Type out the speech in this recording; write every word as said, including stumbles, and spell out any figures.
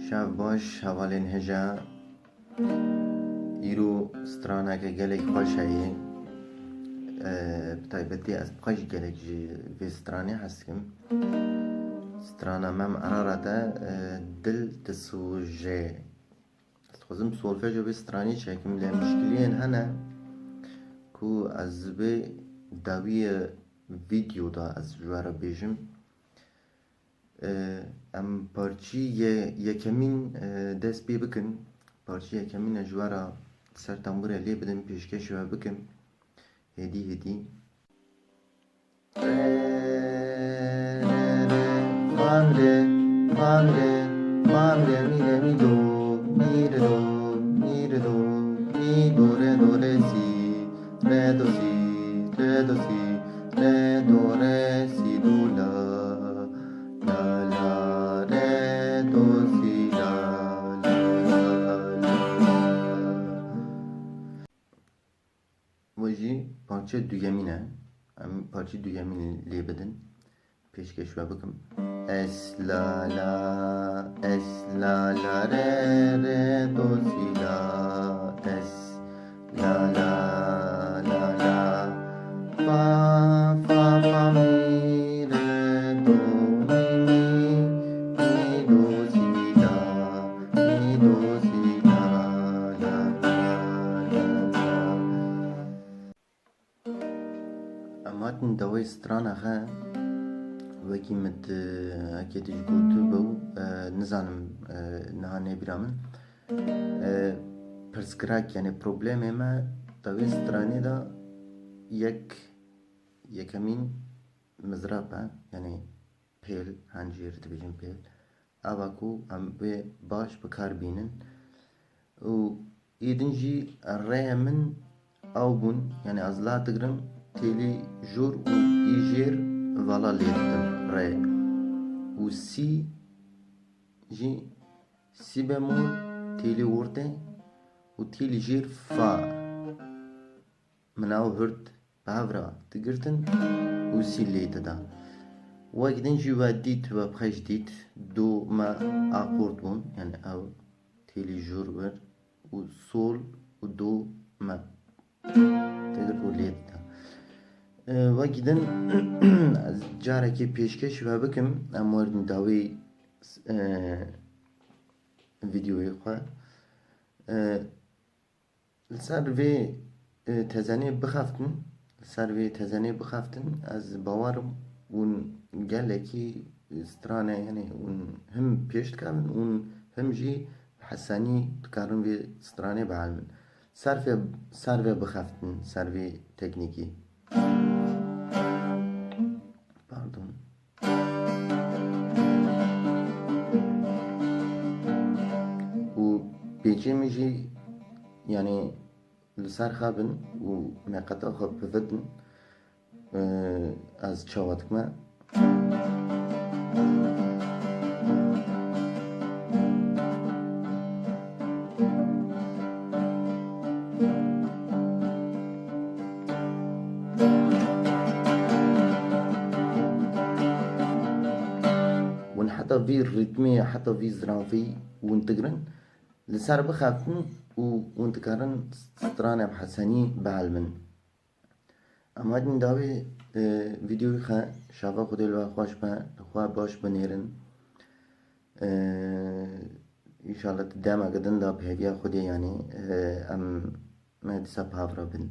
Şev baş, hevalên hêja. Îro straneke gelek xweş heye. Eee, bi taybetî ez bi xwe jî gelek ji vê stranê hez dikim. Strana Mem Ararat e, eee, Dil Disûje. Ez dixwazim solfeja vê stranê çekim, lê mişkiliyên hene ku ez vê dawiye vîdeo de ez ji we re bêjim. Eee, em parçî ye-, yekemîn, eee, dest pê bikin. Parçî yekemîn e ji we re ser tembûrê lê bidim, pêşkêş we bikim. Hêdî hêdî. Re, re, re, fa, re, fa, re, fa, re, mi, re, mi, do, mi, re, do, mi, re, do, mi, do, re, do, re, si, re, do, si, re, do, si, re, do, re, si, do, la, la, la, re, do, si, la, la, la, la. We jî parçe duyemîn e. Em parçe duyemîn lê bidin. Pêşkêş we bikim. Es, la, la, es, la, la, re, re, do, si, la, es, la, la, la, la, fa, fa, fa, mi, re, do, mi, mi, mi, do, si, la, mi, do, si, la, la, la, la, la. Em hatin dawê strana xe, wekî min di, heke tu ji gotibû, e, nizanim, e, niha nebîra min. E, pirsgirêk, yani problemê me dawê stranê de yek, yekemîn mizrap e, yani pêl, hencîr dibêjin pêl. Ava ku em wê baş bi kar bînin. Û êdin jî rêyê min ew bûn, yani ez la digirim, têlî jor û î jêr vala lê didim rê. Û sî jî sî bemol têlî ortê û têlî jêr fa. Min ew hurd bi hev re digirtin û sî lê dida. Wek din jî we dît, we bi xwe jî dît, do me akord bûn, yani ew têlî jor wir û sol û do me digirt û lê dida. E, wek din ez carekê pêşkêş we bikim, em werin dawî, e, vîdeoyê xwe. E, Li ser vê e, tezenê bixeftin, li ser vê tezenê bixeftin, ez bawer im hûn gelekî strane, yani hûn him pêş dikevin û him jî bi hesenî dikarin vê stranê bielmin. Ser vê, ser vê bixeftin, ser vê teknîkî. Pardon. Û pêçê min jî, yani, li ser xwe bin û meqeta xwe bividin, e, ez çawa dikime. Hûn heta vî ritmê, heta vî ziravî hûn digirin, li ser bixeftin û hûn dikarin stranê bi hesenî bielmin. Em hatin dawî, e, vîdeoyê xwe, şava Xwedê li we xweş be, li xwe baş binêrin. E, Înşallah di demeke din de bi hêviya Xwedê, yanî, e, em, me dîsa bi hev re bin.